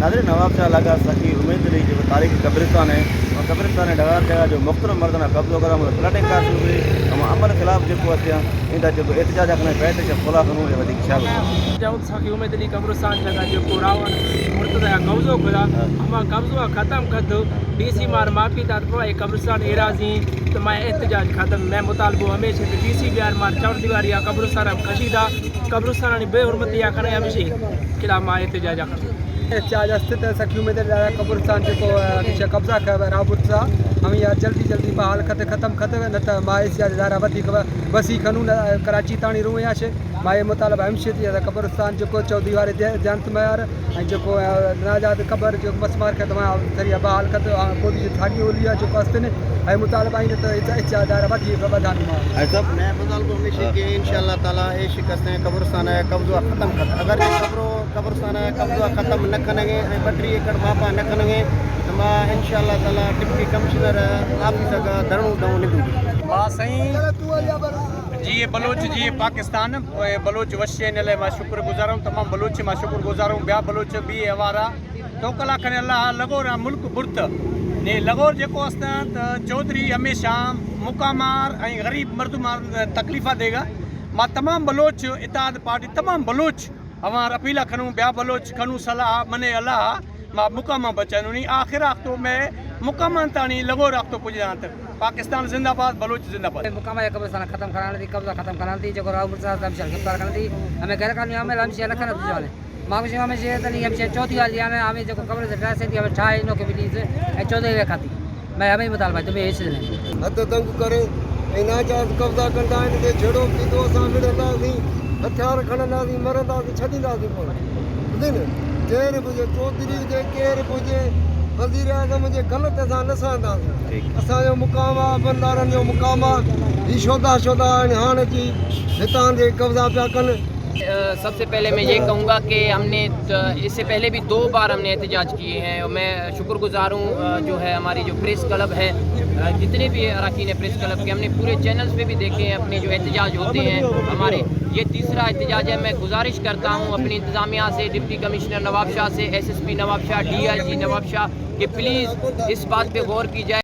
ناظرین، نواب شاہ لگا سخی امید علی جو تاریخی قبرستان ہے، اور قبرستان ہے ڈگار جگہ جو مختلف مردنا قبضہ کرا، مطلب پلاٹنگ کا شروع ہوئی، ہم عمل خلاف جو کو ہستیاں، اندا جو احتجاج کرنا ہے، بیٹھے جب خلا کنوں، یہ ودی خیال۔ جاؤ سخی امید علی قبرستان جگہ جو کو راون مرتضی قبضہ کرا، ہما قبضہ ختم کر دو، ڈی سی مار معافی داد پڑا، یہ قبرستان اعراضی، تو میں احتجاج ختم، میں مطالبہ ہمیشہ ڈی سی بیار مار چار دیواری قبرستان ہم کشیدہ، قبرستان بے حرمتی آ کرے ہمیشہ خلاف ما احتجاج آ کرے۔ احتجاج است تے سخی امید علی قبرستان جو کو، آ، پیچھے قبضہ کر رابط سا، ہم یا جلدی جلدی بحال کتے ختم کتے، نہ تو ما اس یا دارا ودی کو بسی قانون، آ، کراچی تانی رو یا شے۔ ما یہ مطالبہ ہم شے تے قبرستان جو کو چودیواری دے-، دیانت میار، جو کو، آ، ناجاد قبر جو مسمار کتے ما سریا بحال کتے، آ، کو بھی تھاگی اولیا جو کو استنے، اے مطالبہ ہی نہ تو اچ-، اچ دارا ودی کو بدان ما۔ ایسا میں مطالبہ ہمیشہ کہ انشاءاللہ تعالی اے شکست ہے قبرستان ہے قبضہ ختم کت۔ اگر یہ قبر قبرستان ہے قبضہ ختم نہ کنگے، اے بٹری ایکڑ ماپا نہ کنگے، تو ما انشاءاللہ تعالی ڈپٹی کمشنر آفس کا دھرنو دوں ندو۔ واہ سائیں، جیئے بلوچ، جیئے پاکستان، اے بلوچ وش چینل ہے، ما شکر گزاروں، تمام بلوچ ما شکر گزاروں، بیا بلوچ بی ہوارا توکلا کنے اللہ لگور ملک برت۔ نے لگور جکو استاں تو چودھری ہمیشہ مکامار ایں غریب مردمان تکلیفہ دیگا۔ ما تمام بلوچ اتحاد پارٹی، تمام بلوچ اوار اپیلا کنوں، بیا بلوچ کنوں صلاح منے اللہ ما مقاماں بچانونی۔ آخر آختو میں مقاماں تانی لگور آختو پجانت۔ پاکستان زندہ باد، بلوچ زندہ باد۔ مقامہ قبرستان ختم کرانا دی، قبضہ ختم کرانا دی، جو راو مرتضی ہمیشہ گرفتار کرنا دی۔ ہمیں غیر قانونی عمل ہمیشہ نہ کرنا دی جانے۔ ما گوشیں ہمیں شیئر تنی ہمیں چودھری والی ہمیں، ہمیں جو قبر سے پیسے دی ہمیں ٹھائے نو کے بلیز اے چودھری وے کھاتی۔ میں ہمیں مطالبہ ہے، تمہیں ایسے نہیں۔ حد تنگ کرے، اے ناجائز قبضہ کردا ہے، تے جھڑو پیدو اساں مڑنداسیں، ہتھیار کھڑنداسیں، مرنداسیں، چھڈینداسیں پون۔ بدین، کیر بجے، چودھری جے، کیر بجے، وزیر اعظم جے، غلط اساں نہ سانداسیں۔ ٹھیک۔ اساں جو مقام آ، بندارن جو مقام آ، ہی شودا شودا ہن، ہاں جی، ہتان دے قبضہ پیا کن۔ سب سے پہلے میں یہ کہوں گا کہ ہم نے، اس سے پہلے بھی دو بار ہم نے احتجاج کیے ہیں، اور میں شکر گزار ہوں جو ہے ہماری جو پریس کلب ہے، جتنے بھی اراکین پریس کلب کے، ہم نے پورے چینلز پہ بھی دیکھے ہیں اپنے جو احتجاج ہوتے ہیں ہمارے۔ یہ تیسرا احتجاج ہے۔ میں گزارش کرتا ہوں اپنی انتظامیہ سے، ڈپٹی کمشنر نواب شاہ سے، S S P Nawab Shah, D I G Nawab Shah, کہ پلیز اس بات پہ غور کی جائے۔